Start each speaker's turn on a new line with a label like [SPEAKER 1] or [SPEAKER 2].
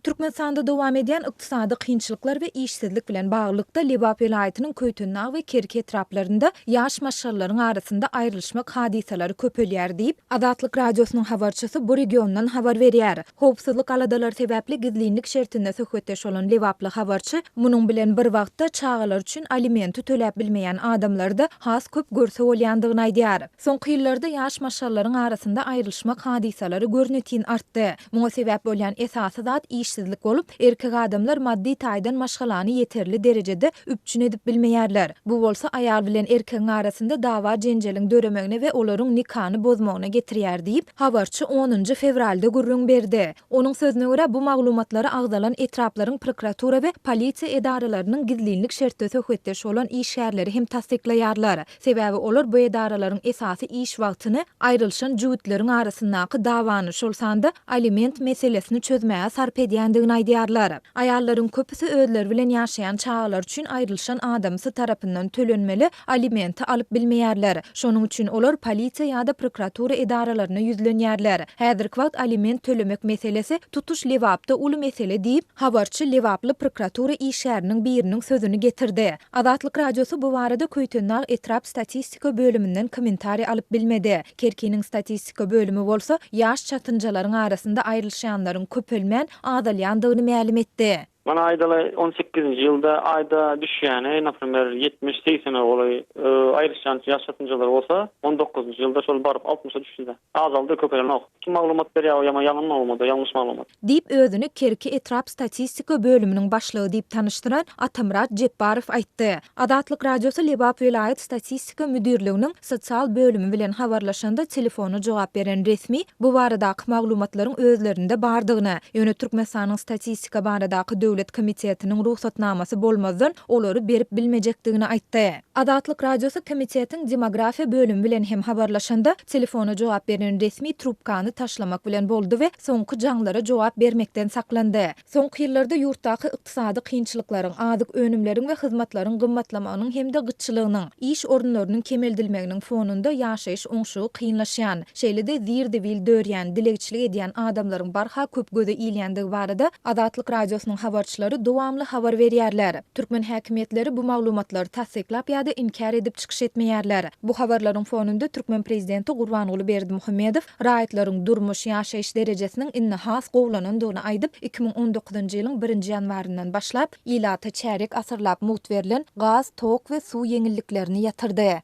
[SPEAKER 1] Türkmenistanda dowam edýän ykdysady kynçylyklar we işsizlik bilen baglylykda Lebap welaýatynyň Köýtendag we Kerki etraplarynda ýaş maşgalalaryň arasynda aýrylyşmak hadysalary köpelýär diýip, Azatlyk Radiosynyň habarçysy bu regiondan habar berýär. Howpsuzlyk aladalary sebäpli gizlinlik şertinde söhbetdeş bolan lebaply habarçy munuň bilen bir wagtda çagalar üçin alimenti töläp bilmeýän adamlary-da has köp görse bolýandygyny aýdýar. Soňky ýyllarda ýaş maşgalalaryň arasynda aýrylyşmak hadysalary görnetin artdy. Muňa sebäp bolýan esasy zat işsizlik bolup, erkek adamlar maddy taýdan maşgalany ýeterli derejede üpjün edip bilmeýärler. Bu bolsa aýal bilen erkegiň arasynda dawa-jenjeliň döremegine we olaryň nikany bozmagyna getirýär diýip, habarçy onunjy fewralda gürrüň berdi. Onuň sözüne görä, bu maglumatlary agzalan etraplaryň prokuratura we polisiýa edaralarynyň gizlinlik şertde söhbetdeş bolan işgärleri hem tassyklaýarlar. Sebäbi olar bu edaralaryň esasy iş wagtyny aýrylyşan jübütleriň arasyndaky dawany, şol sanda aliment meselesini çözmäge sarp edýändigini aýdýarlar. Aýallaryň köpüsi özleri bilen ýaşaýan çagalary üçin aýrylyşan adamsy tarapyndan tölenmeli alimenti alyp bilmeýärler. Şonuň üçin olar polisiýa ýa-da prokuratura edaralaryna ýüzlenýärler. Häzirki wagt aliment tölemek meselesi tutuş Lebapda uly mesele diýip, habarçy lebaply prokuratura işgäriniň biriniň sözüni getirdi. Azatlyk Radiosy bu barada Köýtendag etrap statistika bölüminden kommentariý alyp bilmedi. Kerkiniň statistika bölümi bolsa ýaş çatynjalaryň arasynda aýrylyşýanlaryň köpelmän, azalýandygyny mälim etdi.
[SPEAKER 2] Mana aýdaly on sekizinji ýylda aýda düşýäni, naprimer, ýetmiş, segsene golaý aýrylyşýan ýaş çatynjalar bolsa, on dokuzynjy ýylda şol baryp altmyşa düşdi-de. Azaldy, köpelenok. Kim maglumat berýär o ýama ýalan maglumat o ýalňyş maglumat.
[SPEAKER 1] Diýip, özüni Kerki etrap statistika bölüminiň başlygy diýip tanyşdyran Atamyrat Jepbarow aýtdy. Azatlyk Radiosy Lebap welaýat statistika müdirliginiň sosial bölümi bilen habarlaşanda telefona jogap beren resmi bu baradaky maglumatlaryň özlerinde bardygyny, ýöne Türkmenistanyň Statistika baradaky döwlet komitetiniň rugsatnamasy bolmazdan olary berip bilmejekdigini aýtdy. Azatlyk Radiosy komitetiň demografiýa bölümi bilen hem habarlaşanda, telefona jogap beren resmi trubkany taşlamak bilen boldy we soňky jaňlara jogap bermekden saklandy. Soňky ýyllarda ýurtdaky ykdysady kynçylyklaryň, azyk önümleriň we hyzmatlaryň gymmatlamagynyň hem-de gytçylygynyň, iş orunlarynyň kemeldilmeginiň fonunda ýaşaýyş oňşugy kynlaşýan, şeýle-de zir-zibil dörýän, dilegçilik edýän adamlaryň barha köp göze ilýändigi barada Azatlyk Radiosynyň habarçylary dowamly habar berýärler. Türkmen häkimiýetleri bu maglumatlary tassyklap ýa-da inkär edip çykyş etmeýärler. Bu habarlaryň fonunda türkmen prezidenti Gurbanguly Berdimuhamedow raýatlaryň durmuş, ýaşaýyş derejesiniň indi has gowulanandygyny aýdyp, 2019-njy ýylyň birinji ýanwaryndan başlap, ilata çärýek asyrlap mugt berlen gaz, tok we suw ýeňilliklerini ýatyrdy.